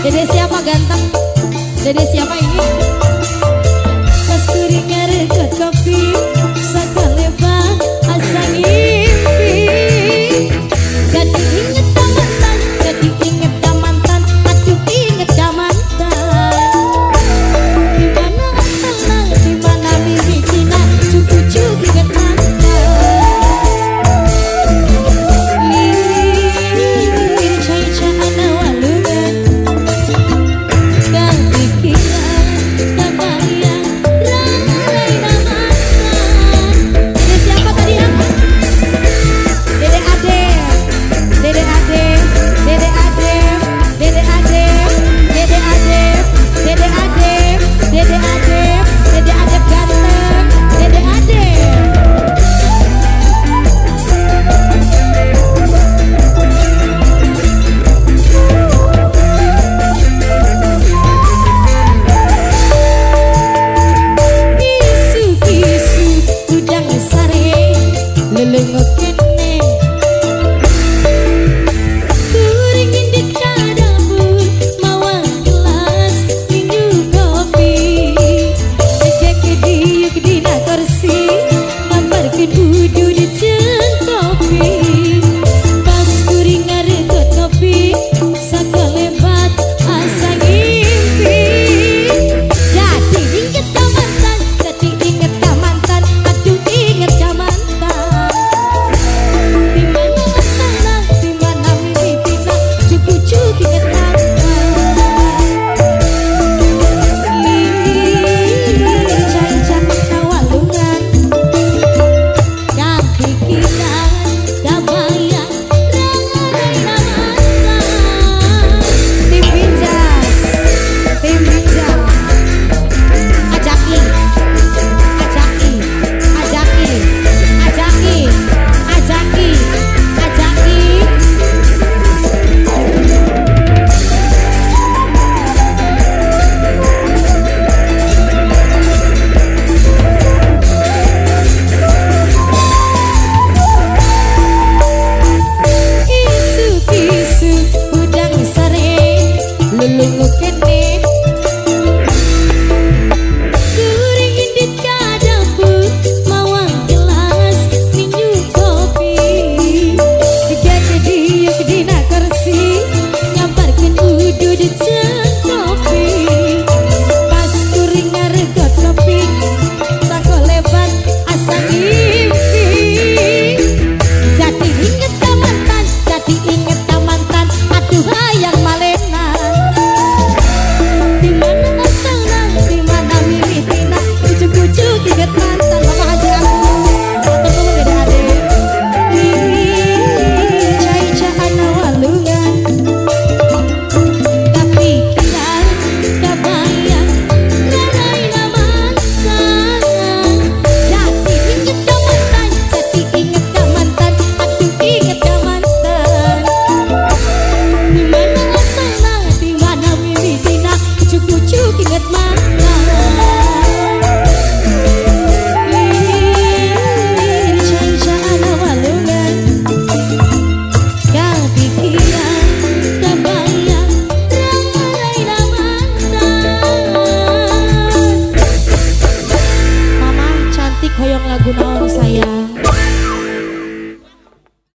Dede siapa ganteng? Dede siapa ini? Pas kuring ngarekot kopi sakalepa asa ngimpi. Jadi inget ka mantan, jadi inget ka mantan, aduh inget ka mantan. Di mana asalna, di mana mimitina, cukup inget mantan. Lir cai-caana walungan, kapikiran kabayang raraina mantan. Dede siapa tadi ya? Dede Ade, Dede Ade, Dede Ade, Dede Ade, Dede Ade, Dede Ade, Dede Ade, Dede Ade ganteng, Dede Ade. Kisu-kisu udang sare lelengok kene. Kuring indit ka dapur mawa gelas nginju kopi. Ejek diuk dina kursi mambarkeun udud jeung kopi. Pas kuring ngarekot kopi sakalebat asa ngimpi. Jadi inget ka mantan, jadi inget ka mantan, aduh inget ka mantan. Di mana asalna, di mana mimitina, cukup inget mantan. Lir cai-caana walungan, kapikiran kabayang raraina mantan. Tim Pinjas, tim Pinjas. Ajaki, ajaki, ajaki, ajaki, ajaki, ajaki. Kisu-kisu udang sare lelungok